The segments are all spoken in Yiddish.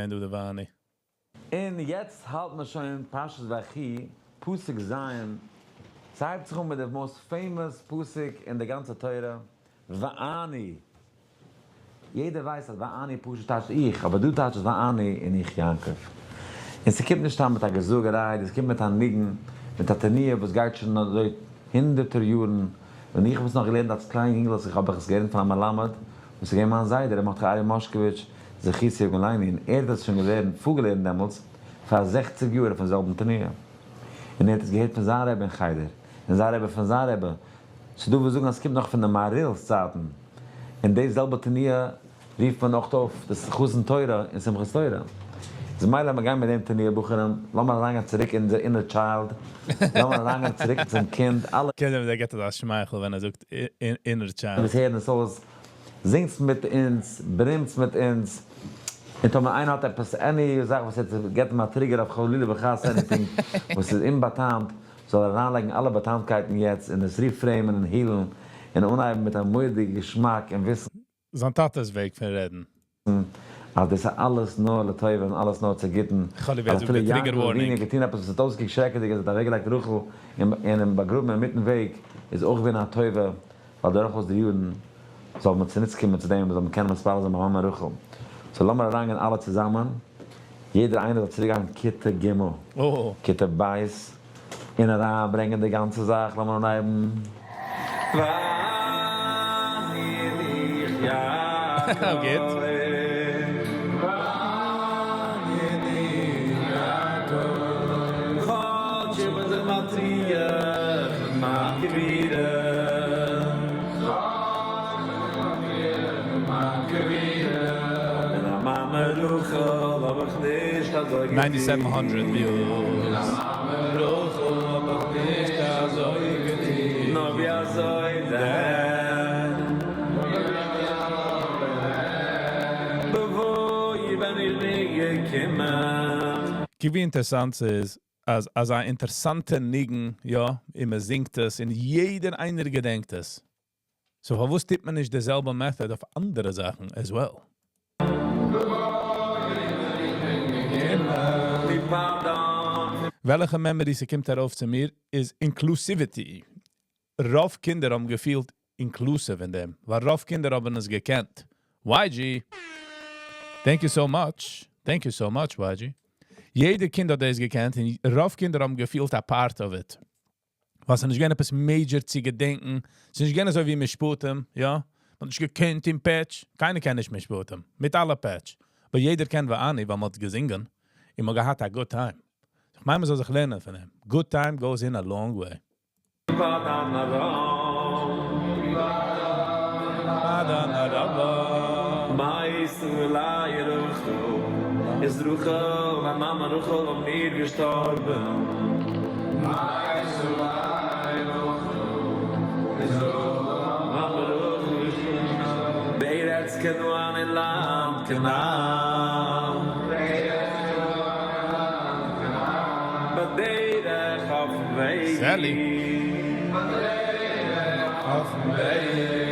זען דא די ואני. און יעצט האלט מען שוין פרשת ויחי, פסוק ז', ס'הייבט זיך אן מיט די most famous פסוק אין די גאנצע תורה, ואני. יעדער ווייסט אז ואני פשוט טייטשט איך, אבער דא טייטשט עס ואני און איך יעקב. און ס'קומט נישט סתם מיט א געזאגעריי, דאס קומט מיט א ניגון, מיט א תנועה וואס גייט שוין אזוי הונדערטער יארן. ווען איך האב עס נאך געלערנט אלס קליין יונגל האב איך עס געלערנט פון א מלמד וואס איז געווען מיין זיידע ר' מרדכי אריה מאשקאוויטש זכותו יגן עלינו, און ער האט עס שוין געלערנט, פארגעלערנט דעמאלטס פאר זעכציג יאר אויפן זעלבן תנועה. און ער האט עס געהערט פון זיין רבי אין חדר, און זיין רבי פון זיין רבי. ס'דא וואס זאגן אז ס'קומט נאך פון די מהריל'ס צייטן, און די זעלבע תנועה רופט מען אויך אויף די חתן תורה אין שמחת תורה. איז מילא לאמיר גיין מיט דעם תנועה בחורים, לאמיר אריינגיין צוריק אין אונזער inner child, לאמיר אריינגיין צוריק צום קינד, אלע. קען זיין ווי ער געבט אזא שמייכל ווען ער זאגט inner child. וואס הערן עס אויס, זינגטס מיט אונז, ברומטס מיט אונז, און טאמער איינער האט עפעס any זאך וואס ער געבט אים א trigger אויף חלילה וחס anything וואס איז אומבאטאמט, זאל ער אריינלייגן אלע באטאמטקייטן יעצט און עס reframe ען און heal ן, און אנהייבן מיט א מורא'דיגע געשמאק און וויסן. זיין טאטע'ס וועג פון רעדן. אז דאס איז אלעס נאר לטובה און אלעס נאר צו גוטן, חלילה ווער אז זאגט אפילו די trigger יעקב אבינו warning. האט געטון עפעס וואס האט אויסגעקוקט שרעקעדיג אז ער האט אוועקגעלייגט רחל און אים באגראבן אינמיטן וועג איז אויך געווען א טובה ווייל דורכאויס די יארן זאל מען צוניץ קומען צו דעם זאל מען קענען מתפלל זיין ביי מאמע רחל. so לאמיר אריינגיין אלע צוזאמען, יעדער איינער זאל צוריק גיין כיתה ג', כיתה ב', און אריין ברענגען די גאנצע זאך, לאמיר אנהייבן. ואני און איך יעקב. ואני און איך יעקב. כאטש איך בין זיך מטריח מיט מיין קבורה. כאטש איך בין זיך מטריח מיט מיין קבורה. און א מאמע רחל האב איך נישט אזוי געטון. 97 hundred views. רחל האב איך נישט אזוי געטון. נאר ווי אזוי דען? בבואי בין איך נישט געקומען. קוק ווי אינטערסאנט ס'איז אז אזא אינטערסאנטע ניגון, יא, און מען זינגט עס און יעדער איינער געדענקט עס. so פארוואס טוט מען נישט די זעלבע method אויף אנדערע זאכן as well? וועלכע memory ס'קומט ארויף צו מיר איז inclusivity. רוב קינדער האבן געפילט inclusive אין דעם, ווייל רוב קינדער האבן עס געקענט. YG! Thank you so much. Thank you so much, YG. יעדע קינד האט דאס געקענט און רוב קינדער האבן געפילט א part of it. ווייל ס'איז נישט געווען עפעס major צו געדענקן, ס'איז נישט געווען אזוי ווי משפטים, יא? מ'האט נישט געקענט אין פעטש, קיינער קען נישט משפטים, מיט אלע פעטש. אבער יעדער קען ואני ווייל מ'האט געזינגען און מ'האט געהאט א good time. איך מיין מ'זאל זיך לערנען פון אים. Good time goes in a long way. פדן ארם. פדן ארם. מייסטער רחל איז רחל, מיין מאמע רחל אויף מיר געשטארבן. בארץ כנען אין לאנד כנען. בדרך אויפן וועג. סעלי.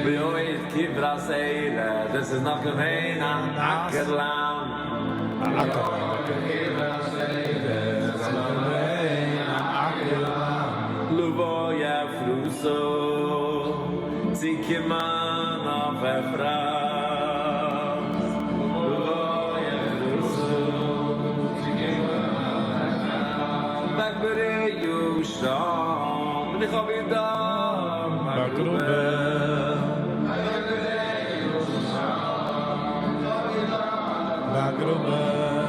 בעוד כברת ארץ, עס איז נאך געווען אן אקער לאנד. אן אקער לאנד, okay. לבוא אפרתה, צו קומען אויף אפרת. לבוא אפרתה, צו קומען אויף אפרת. ואקברהו שם, און איך האב איר דארט באגראבן.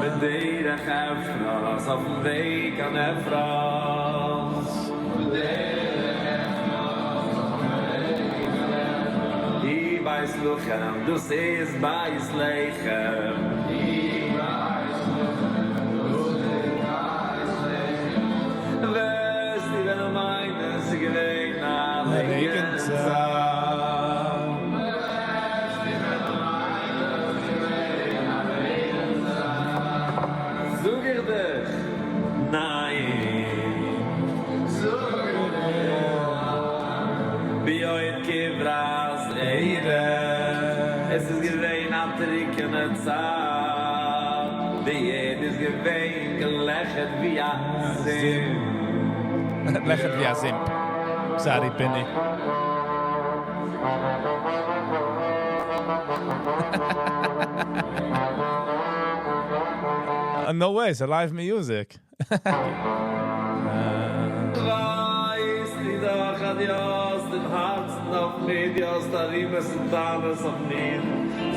בדרך אפרת, אויפן וועג קיין אפרת. היא בית לחם, דאס איז בית לחם. וועסטו וועלן מיינען ס'איז געווען א רעגן צייט. זאג איך דיך, ניין. בעוד כברת ארץ, עס איז געווען א טרוקענע צייט. לעכערט ווי א זומפ. לעכערט ווי א זומפ. Sorry, Penny. No way, ס'איז live music. ווייסטו דאך אז דו האסט אין הארצן אויף מיר, דו האסט תרעומות און טענות אויף מיר,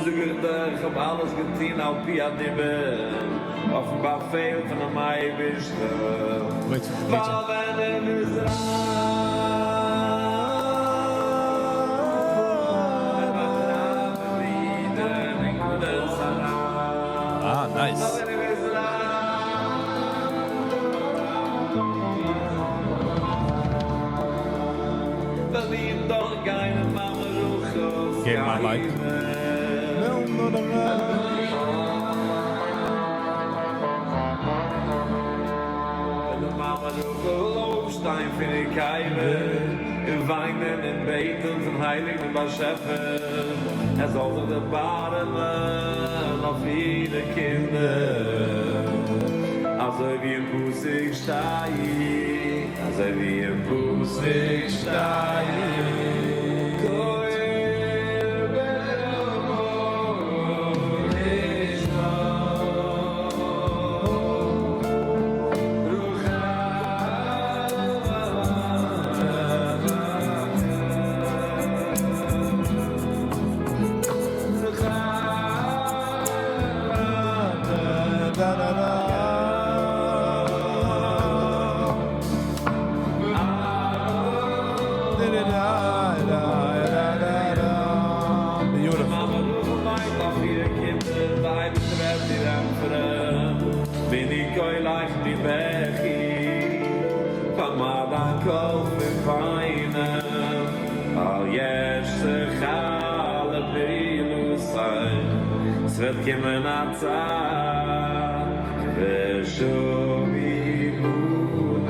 זאג איך דיר, איך האב אלעס געטון על פי הדיבור, אויפן באפעל פונעם אייבערשטן, Wait for the ווייל DJ. ווען ער איז ריין, פארטרייבן די אידן אין גלות אריין. Ah, nice. ווייל ווען ער איז ריין, וועלן אידן דאך גיין אין מאמע רחל'ס Gave my like. קבר. ווען די מאמע רחל זאל אויפשטיין פון איר קבר און וויינען און בעטן צום הייליגן באשעפער ער זאל זיך דערבארעמען אויף אירע קינדער, אזוי ווי אין פסוק שטייט, אזוי ווי אין פסוק שטייט. Beautiful. ס'וועט קומען א צייט ושבו בנים, און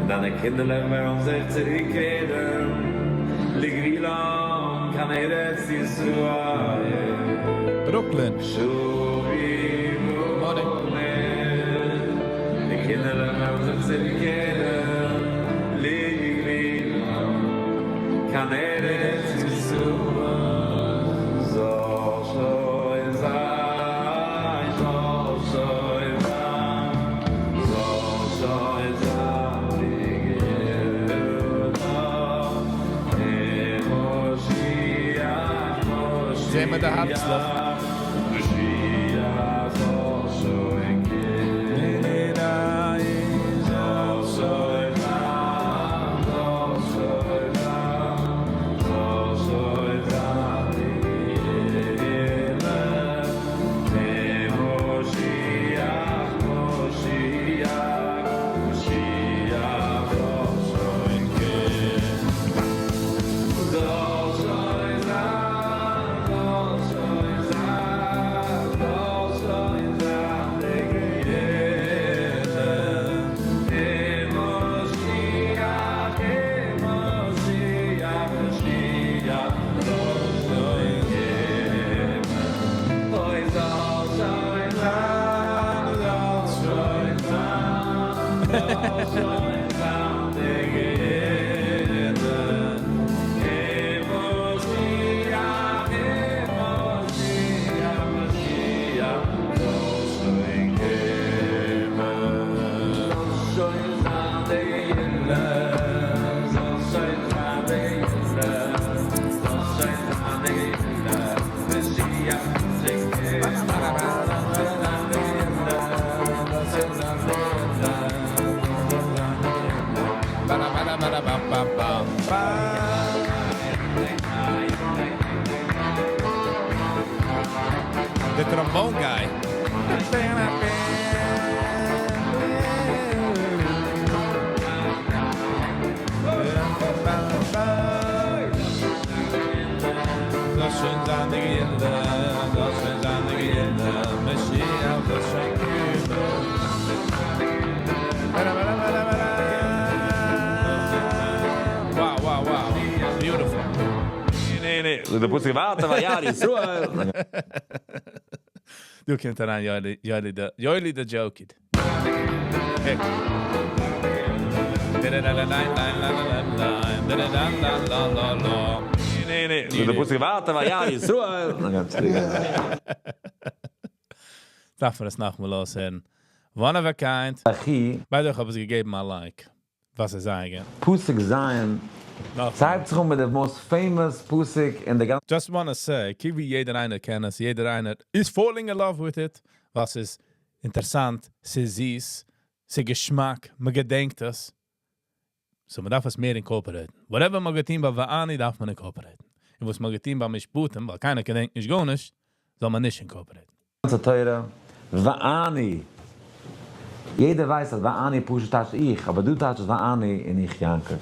דיינע קינדערלעך וועלן זיך צוריקקערן לגבולם קיין ארץ ישראל. Brooklyn. ושבו בנים, די קינדערלעך וועלן זיך צוריקקערן לגבולם קיין ארץ ישראל. זאל שוין זיין, זאל שוין זיין, זאל שוין זיין די גאולה. משיח, זעען מיר די הארצלעך. משיח זאל שוין קומען. זאל שוין זיין, זאל שוין זיין, זאל שוין זיין די גאולה. משיח, משיח, משיח זאל שוין קומען. זאל שוין זיין, זאל שוין זיין, זאל שוין זיין די גאולה. משיח, משיח, משיח זאל שוין קומען. אוי זאל שוין זיין, זאל שוין זיין, זאל שוין זיין די גאולה. משיח, משיח, משיח זאל שוין קומען. זאל שוין זיין די גאולה, זאל שוין זיין די גאולה, זאל שוין זיין די גאולה, משיח זאל שוין קומען. זאל שוין זיין די גאולה, זאל שוין זיין די גאולה, זאל זיין די גאולה. Ba-da-ba-da-ba-da-ba-ba-ba. The trombone guy. זאל שוין זיין די גאולה, זאל שוין זיין די גאולה, משיח זאל שוין קומען. Ba-da-ba-da-ba-da-ba-da. Wow. Beautiful. ניין, ניין, דו פוסק ווארטן, וירא ישראל. דא קומט אריין, Yoeli, Yoeli the, Yoeli the Joke. Hey. זאגט דער פסוק ווייטער, וירא ישראל. דארף מען עס נאכאמאל אויסהערן. One of a kind. ויחי. By the way, איך האב עס געגעבן א like. וואס איז אייגן? פסוק ז'. ס'הייבט זיך אן מיט די most famous פסוק אין די גאנצע Just wanna say, קוק ווי יעדער איינער קען עס, יעדער איינער is falling in love with it. וואס איז אינטערעסאנט, ס'איז זיס, ס'איז געשמאק, מען געדענקט עס. So מען דארף עס מער incorporate. Whatever מען געטון ביי ואני דארף מען incorporate. און וואס מען געטון ביי משפטים, ווייל קיינער געדענקט נישט גארנישט, זאל מען נישט incorporate. תורה, ואני. יעדער ווייסט אז ואני פשוט טייטשט איך, אבער דא טייטשט עס ואני און איך יעקב.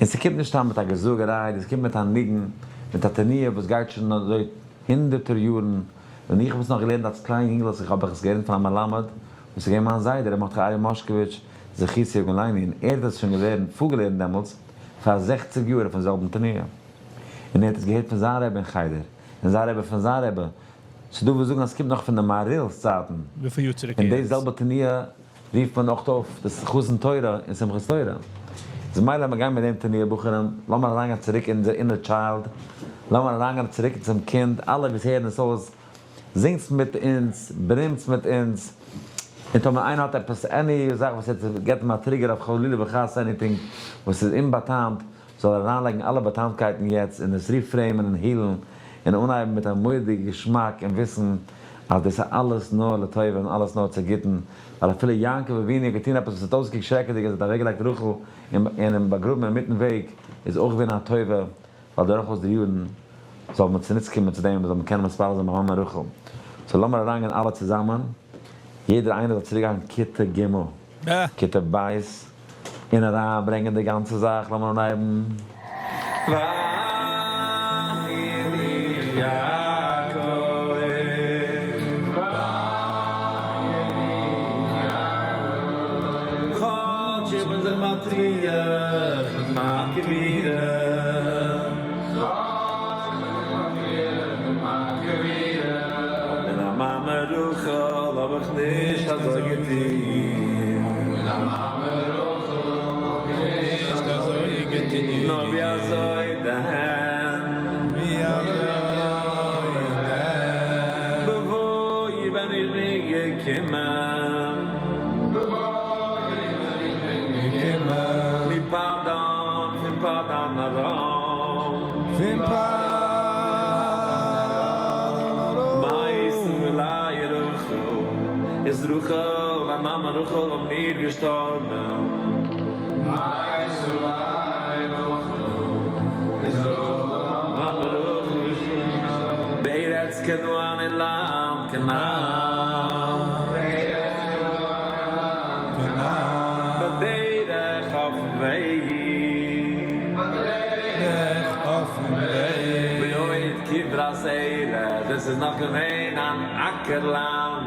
און ס'קומט נישט סתם מיט א געזאגעריי, דאס קומט מיט א ניגון, מיט א תנועה וואס גייט שוין אזוי הונדערטער יארן. ווען איך האב עס נאך געלערנט אלס קליין יונגל האט זיך האב איך עס געלערנט פון א מלמד וואס איז געווען מיין זיידע ר' מרדכי אריה מאשקאוויטש זכותו יגן עלינו און ער האט עס שוין געלערנט פארגעלערנט דעמאלטס פאר זעכציג יאר אויפן זעלבן תנועה. און ער האט עס געהערט פון זיין רבי אין חדר, און זיין רבי פון זיין רבי. ס'דא וואס זאגן אז ס'קומט נאך פון די מהרי"ל'ס צייטן. וויפיל יאר צוריק און די איז עס? זעלבע תנועה רופט מען אויך אויף דאס חתן תורה אין שמחת תורה. איז מילא לאמיר גיין מיט דעם תנועה בחורים, לאמיר אריינגיין צוריק אין אונזער inner child, לאמיר אריינגיין צוריק צום קינד, אלע וואס הערן עס אויס, זינגטס מיט אונז, ברומטס מיט אונז, און טאמער איינער האט עפעס any זאך וואס ער געבט אים א trigger אויף חלילה וחס anything וואס איז אומבאטאמט, זאל ער אריינלייגן אלע באטאמטקייטן יעצט און עס reframe ען און heal ן און אנהייבן מיט א מורא'דיגע געשמאק און וויסן אז דאס איז אלעס נאר לטובה און אלעס נאר צו גוטן, ווייל אפילו יעקב אבינו האט געטון עפעס וואס האט אויסגעקוקט שרעקעדיג אז ער האט אוועקגעלייגט רחל און אים באגראבן אינמיטן וועג איז אויך געווען א טובה ווייל דורכאויס די יארן זאל מען צוניץ קומען צו דעם און זאל מען קענען מתפלל זיין ביי מאמע רחל. So לאמיר אריינגיין אלע צוזאמען, יעדער איינער זאל צוריקגיין כיתה ג', כיתה ב', און אריינברענגען די גאנצע זאך, לאמיר אנהייבן. ואני איך יעקב. כאטש איך בין זיך מטריח מיט מיין קבורה. מיט א מאמע רחל האב איך נישט אזוי געטון. נאר ווי אזוי דען? בבואי ווען איך בין געקומען. מפדן, פון פדן ארם. מה עשו אלי רחל, איז רחל, מיין מאמע רחל אויף מיר געשטארבן. בארץ כנען אין לאנד כנען. בדרך אויפן וועג. בעוד כברת ארץ, עס איז נאך געווען אן אקערלאנד.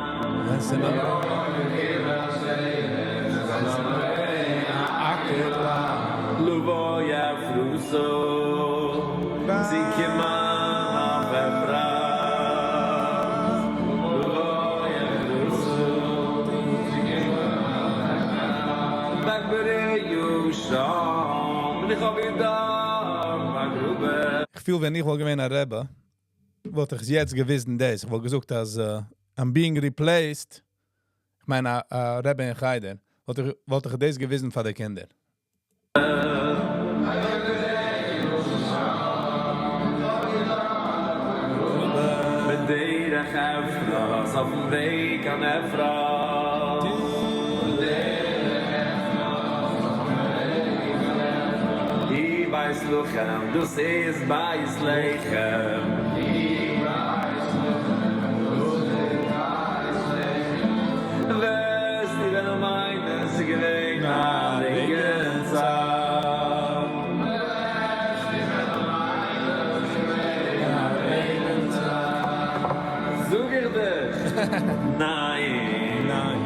לבוא אפרתה, צו קומען אויף אפרת. לבוא אפרתה, ואקברהו שם, און איך האב איר דארט באגראבן. איך פיל ווען איך וואלט געווען א רבי, וואלט איך יעצט געוויזן דאס. איך וואלט געזאגט אז I'm being replaced. איך מיין א רבי אין חדר. וואלט איך דאס געוויזן פאר די קינדער. בדרך אפרת, אויפן וועג קיין אפרת. היא בית לחם, דאס איז בית לחם. וועסטו וועלן מיינען, ס'איז געווען א רעגן צייט. זאג איך דיך, ניין.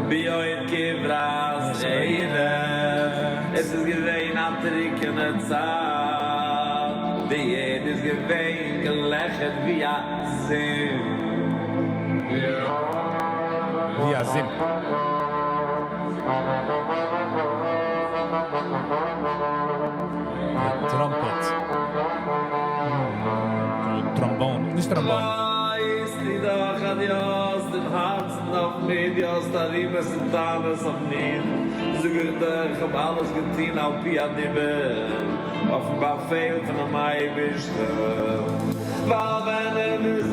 בעוד כברת ארץ, עס איז געווען א טרוקענע צייט, די ערד איז געווען געלעכערט ווי א זומפ. זומפ. Trumpet. Trombone, נישט trombone. איך האב אלעס געטון על פי הדיבור, אויפן באפעל פונעם אייבערשטן, ווייל ווען ער איז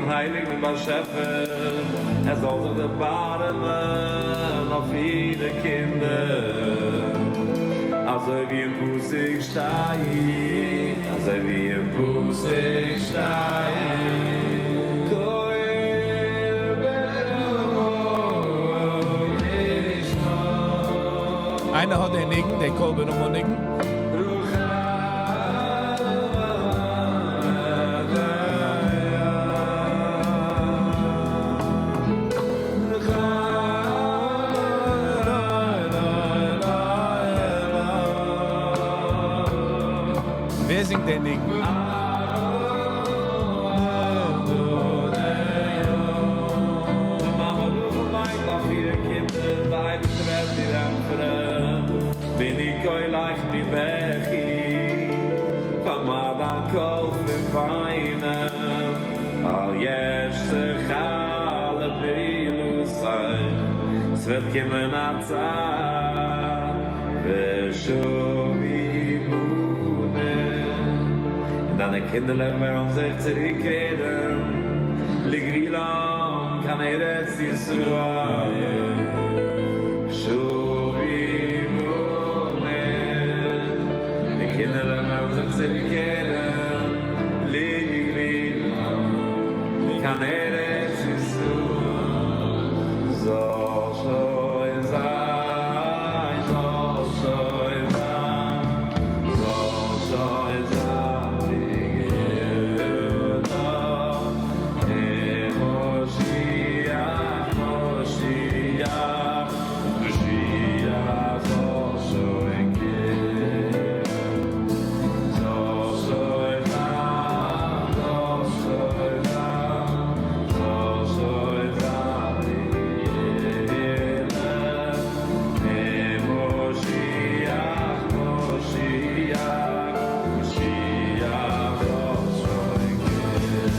הייליגן באשעפער, ער זאל זיך דערבארעמען אויף אירע קינדער, אזוי ווי אין פסוק שטייט, אזוי ווי אין פסוק שטייט. איינער האט די ניגון, די קול ברמה ניגון? ווער זינגט די ניגון? ס'וועט קומען א צייט, ושוב יבנה, און דיינע קינדערלעך וועלן זיך צוריקקערן לגבולם קיין ארץ ישראל. שוב יבנה, די קינדערלעך וועלן זיך צוריקקערן לגבולם קיין ארץ ישראל. זאל שוין זיין, זאל שוין זיין, זאל שוין זיין די גאולה. משיח, משיח, משיח זאל שוין קומען. זאל שוין זיין, זאל שוין זיין, זאל שוין זיין די גאולה. משיח, משיח, משיח זאל שוין קומען.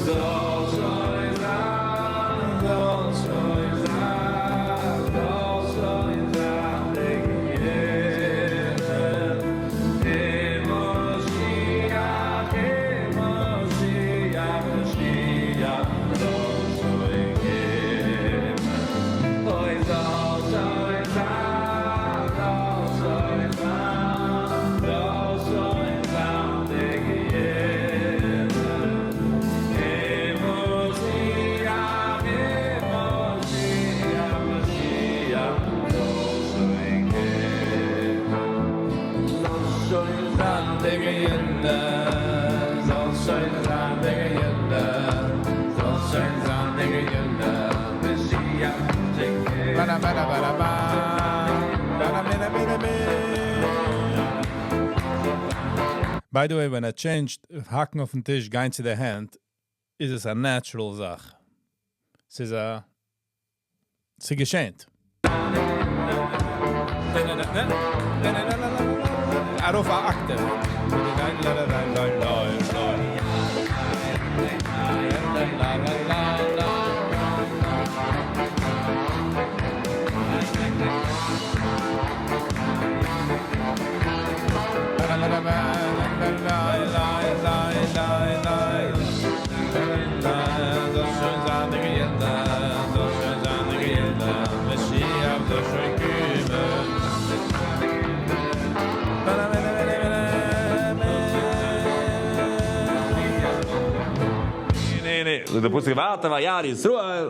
זאל שוין זיין, זאל שוין זיין, זאל שוין זיין די גאולה. משיח, משיח, משיח זאל שוין קומען. אוי, זאל שוין זיין, זאל שוין זיין, זאל שוין זיין די גאולה. משיח, משיח, משיח זאל שוין קומען. זאל שוין זיין די גאולה, זאל שוין זיין די גאולה, זאל שוין זיין די גאולה, משיח Ba-da, ba-da, ba-da, ba. Ba-da, ba-da, ba-da, ba. By the way, when I changed האקן אויפן טיש, גיין צו די הענט, איז עס א natural זאך. ס'איז א... ס'געשעט. ארויף א octave. ניין, זאגט דער פסוק ווייטער, וירא ישראל.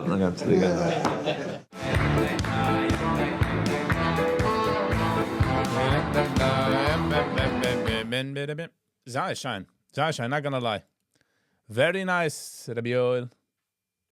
זייער שיין. זייער שיין, not gonna lie. Very nice, רבי יואל.